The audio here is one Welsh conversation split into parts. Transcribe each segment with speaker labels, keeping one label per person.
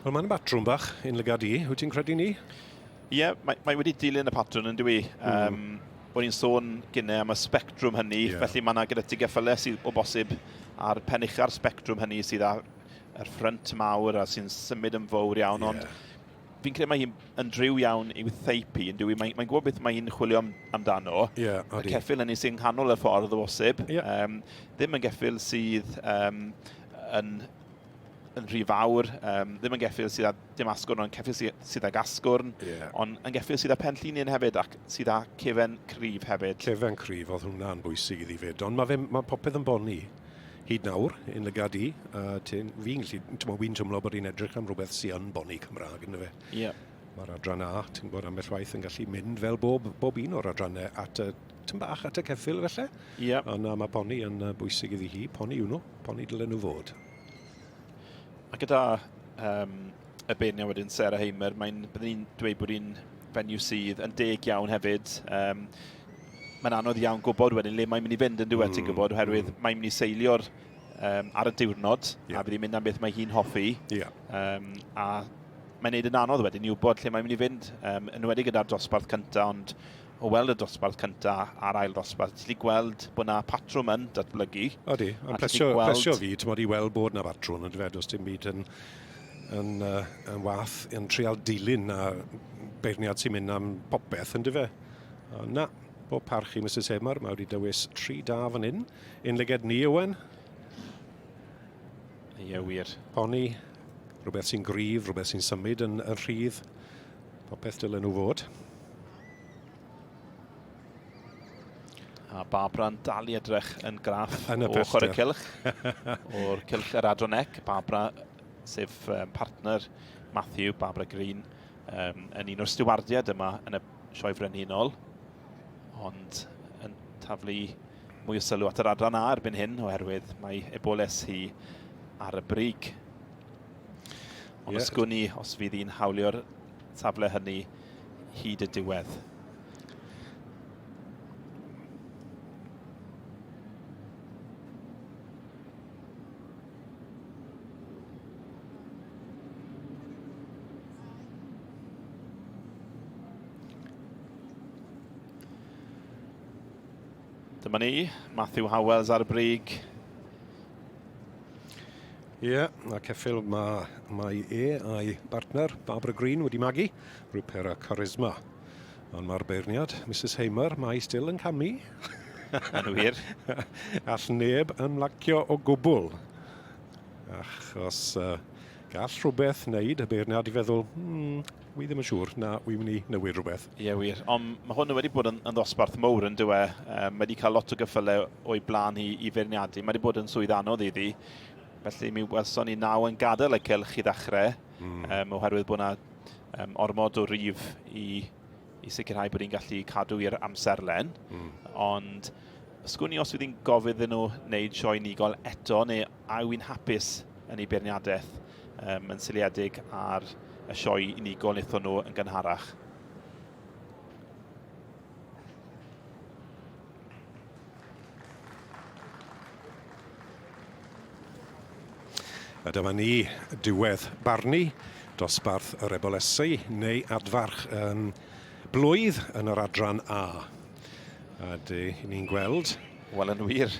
Speaker 1: Wel, mae'n batrwm bach, un lygad i. Wyt ti'n credu ni?
Speaker 2: Ie, yeah, mae, mae wedi dilyn y patrwn yn dwi. Mm. Um, o'n i'n sôn gynnau am y spectrwm hynny, yeah. felly mae yna gyda ti geffylau sydd o bosib ar pen ucha'r spectrwm hynny sydd ar yr ffrynt mawr a sy'n symud yn fawr iawn, yeah. ond fi'n credu mae hi'n yn driw iawn i'w theip hi, yn dyw Mae'n mae gwybod beth mae hi'n chwilio am, amdano.
Speaker 1: Yeah,
Speaker 2: y ceffyl hynny sy'n nghanol y ffordd o bosib.
Speaker 1: Yeah.
Speaker 2: Um, ddim yn geffyl sydd um, yn yn rhy fawr, um, ddim yn geffyl sydd â dim asgwrn, ond ceffyl sydd, sydd ag asgwrn,
Speaker 1: yeah.
Speaker 2: ond yn geffyl sydd â pen llinyn hefyd ac sydd â cefen cryf hefyd.
Speaker 1: Cefen cryf, oedd hwnna'n bwysig iddi fyd, ond mae, fe, mae popeth yn boni hyd nawr, yn lygad i. Uh, fi'n gallu, ti'n fi'n twmlo bod hi'n edrych am rhywbeth sy'n yn boni Cymraeg, ynddo fe?
Speaker 2: Ie. Yeah.
Speaker 1: Mae'r adran A, ti'n gwybod, ambell waith yn gallu mynd fel bob, bob un o'r adrannau at y, tyn bach at y ceffyl felly.
Speaker 2: Ie. Yeah.
Speaker 1: Ond na, mae poni yn bwysig iddi hi. Poni yw nhw. Poni dylen nhw fod.
Speaker 2: A gyda um, y beirniad wedyn, Sarah Hamer, mae'n, byddwn ni'n dweud bod hi'n fenyw sydd yn deg iawn hefyd. Um, mae'n anodd iawn gwybod wedyn le mae'n mynd i fynd yn diwedd, mm, ti'n gwybod, oherwydd mm. mae'n mynd i seilio'r um, ar y diwrnod, yeah. a bydd hi'n mynd am beth mae hi'n hoffi.
Speaker 1: Yeah.
Speaker 2: Um, a mae'n neud yn anodd wedyn i wybod lle mae'n mynd i fynd, um, yn enwedig gyda'r dosbarth cyntaf, ond o weld y dosbarth cyntaf a'r ail ddosbarth, ti'n gallu gweld bod 'na patrwm yn datblygu.
Speaker 1: Odi, yn plesio, gweld... plesio fi, ti'n i weld bod 'na batrwm, yn dweud, does dim byd yn, yn, uh, yn wath, yn trial dilyn a beirniad sy'n mynd am popeth, yn dyfe. Na, bob parch i Mrs Hemar, mae wedi dewis tri da fan hyn. Un lyged ni, Owen.
Speaker 2: Ie, wir.
Speaker 1: Poni, rhywbeth sy'n gryf, rhywbeth sy'n symud yn, yn rhydd. Popeth dylen nhw fod.
Speaker 2: A Barbara'n dal i edrych yn graff
Speaker 1: yn y
Speaker 2: o ochr y cylch, o'r cylch yr Adran Ec. Barbara, sef um, partner Matthew, Barbara Green, um, yn un o'r stiwardiaid yma yn y Sioe Frenhinol, ond yn taflu mwy o sylw at yr adran A erbyn hyn, oherwydd mae eboles hi ar y brig. Ond yeah. ysgwn i os fydd hi'n hawlio'r safle hynny hyd y diwedd. Dyma ni, Matthew Howells ar y brig.
Speaker 1: Ie, yeah, a ceffyl mae, mae e a'i bartner, Barbara Green, wedi magu rhywpera charisma. Ond mae'r beirniad, Mrs Hamer, mae still yn camu.
Speaker 2: Yn wir.
Speaker 1: All neb ymlacio o gwbl. Achos uh, gall rhywbeth wneud y beirniad i feddwl, hmm, wi ddim yn siŵr, na, wi'n mynd i newid rhywbeth.
Speaker 2: Ie, yeah, wir. Ond mae hwn wedi bod yn, yn ddosbarth mowr yn dyw e. Um, mae wedi cael lot o gyffylau o'i blaen hi i feirniadu. Mae wedi bod yn swydd anodd iddi. Felly mi welson ni naw yn gadael y cylch i ddechrau, mm. um, oherwydd bod yna um, ormod o rif i, i sicrhau bod hi'n gallu cadw i'r amserlen. Mm. Ond sgwn i os fydd hi'n gofyn iddyn nhw wneud sioe unigol eto, neu a yw hi'n hapus yn ei beirniadaeth um, yn seiliedig ar y sioe unigol wnaethon nhw yn gynharach.
Speaker 1: A dyma ni, diwedd barnu, dosbarth yr ebolesau neu adfarch um, blwydd yn yr adran A. A dy ni'n gweld...
Speaker 2: Wel, yn wir,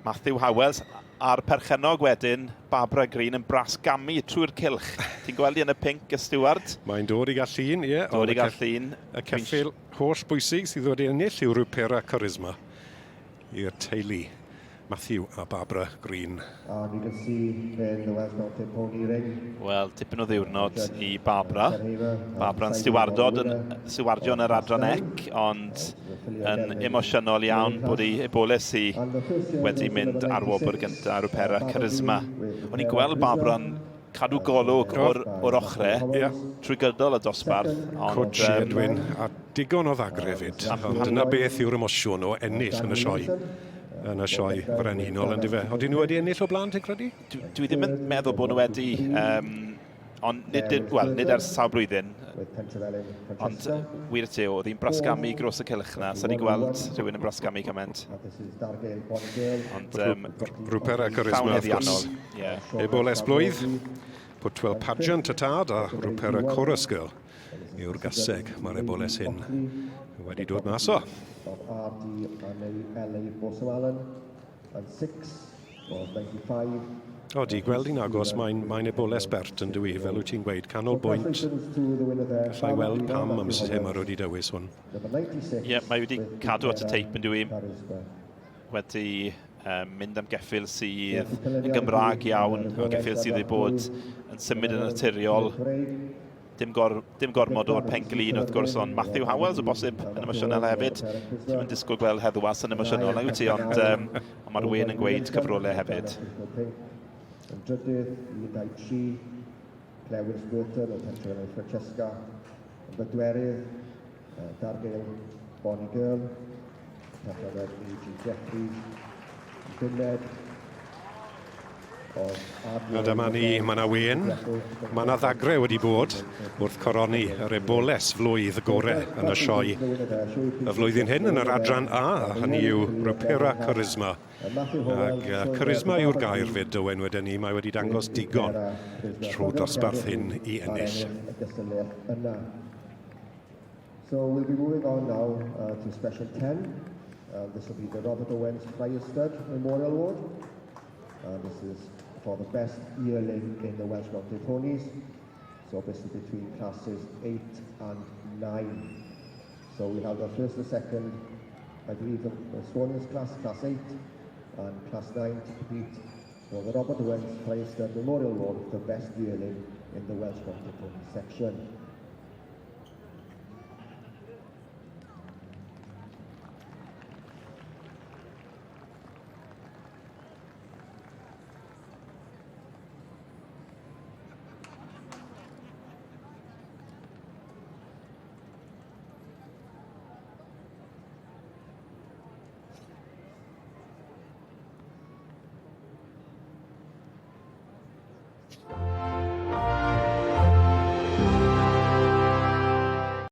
Speaker 2: Matthew Howells a'r perchennog wedyn, Barbara Green, yn brasgamu trwy'r cylch. Ti'n gweld hi yn y pinc, y steward?
Speaker 1: Mae'n dod i gael llun, ie.
Speaker 2: Dod i gael llun.
Speaker 1: Y ceffyl holl bwysig sydd wedi ennill yw Rupera Charisma i'r teulu Matthew a Barbara Green.
Speaker 3: And you can see in the Welsh Mountain Pony Ring.
Speaker 2: Wel, tipyn o ddiwrnod i Barbara. Barbara'n stiwardod yn stiwardio yn yr adran ec, ond yn emosiynol iawn bod ei eboles hi wedi mynd ar wobr gyntaf Rupera Charisma. O'n i'n gweld Barbara'n cadw golwg o'r, or ochrau
Speaker 1: yeah.
Speaker 2: trwy gydol y dosbarth.
Speaker 1: Ond, Cwtsh um, Edwin, a digon o ddagre fyd. Ond dyna beth yw'r emosiwn o ennill yn y sioe. Yn y sioe frenhinol, yn dife. Oedden nhw wedi ennill o blaen, ti'n credu?
Speaker 2: Dwi, dwi ddim yn meddwl bod nhw wedi. Um, ond nid, well, nid ers sawl blwyddyn. Ond wir ti, oedd hi'n brasgamu gros y cylch na. Sa'n ni gweld rhywun yn brasgamu cymaint. Ond um,
Speaker 1: Rwper a charisma, wrth gwrs.
Speaker 2: Yeah.
Speaker 1: Eboles blwydd. Putwell Pageant y tad a Rupera Chorus Girl yw'r gaseg mae'r eboles hyn wedi dod mas o.
Speaker 3: Of RD and LA Bosom Allen and 6 was 95.
Speaker 1: O, di, gweld hi'n agos, mae'n mae eboles bert yn dwi, fel wyt ti'n gweud, canolbwynt. Gallai weld pam mae Mrs Hemmer wedi dewis hwn.
Speaker 2: Ie, yeah, mae wedi cadw at y teip yn dwi. Wedi um, mynd am geffyl sydd yn Gymraeg iawn, geffyl sydd wedi bod yn symud yn naturiol. Dim, gor, dim gormod o'r penglin wrth gwrs, ond Matthew Howells o bosib yn emosiynol hefyd. Ti'n mynd disgwyl gweld heddwas yn emosiynol, nag wyt ti, ond, um, ond mae'r wen yn gweud cyfrolau hefyd.
Speaker 3: Yn drydydd, 1, 2, 3, Claire Wills Burton o Pentrefynau Francesca. Yn bedwerydd, Dargale Bonnie Girl, Pentrefynau E.G. Jeffries. Yn bumed,
Speaker 1: A dyma ni, mae yna wen, mae yna ddagre wedi bod wrth coroni yr eboles flwydd gore yn y sioe y flwyddyn hyn yn yr adran A, hynny yw Rupera Charisma. Ac charisma yw'r gair fyd, Owen, wedyn ni, mae wedi dangos digon trwy dosbarth hyn i ennill.
Speaker 3: So we'll be moving on now to special 10. This will be the Robert Owens Friar Memorial Award. This is for the best yearling in the Welsh Mountain Ponies. So this is between classes 8 and 9. So we have the first and second, I believe the Swanings class, class 8, and class 9 to compete for the Robert Owens Friar Memorial Award for the best yearling in the Welsh Mountain Pony section.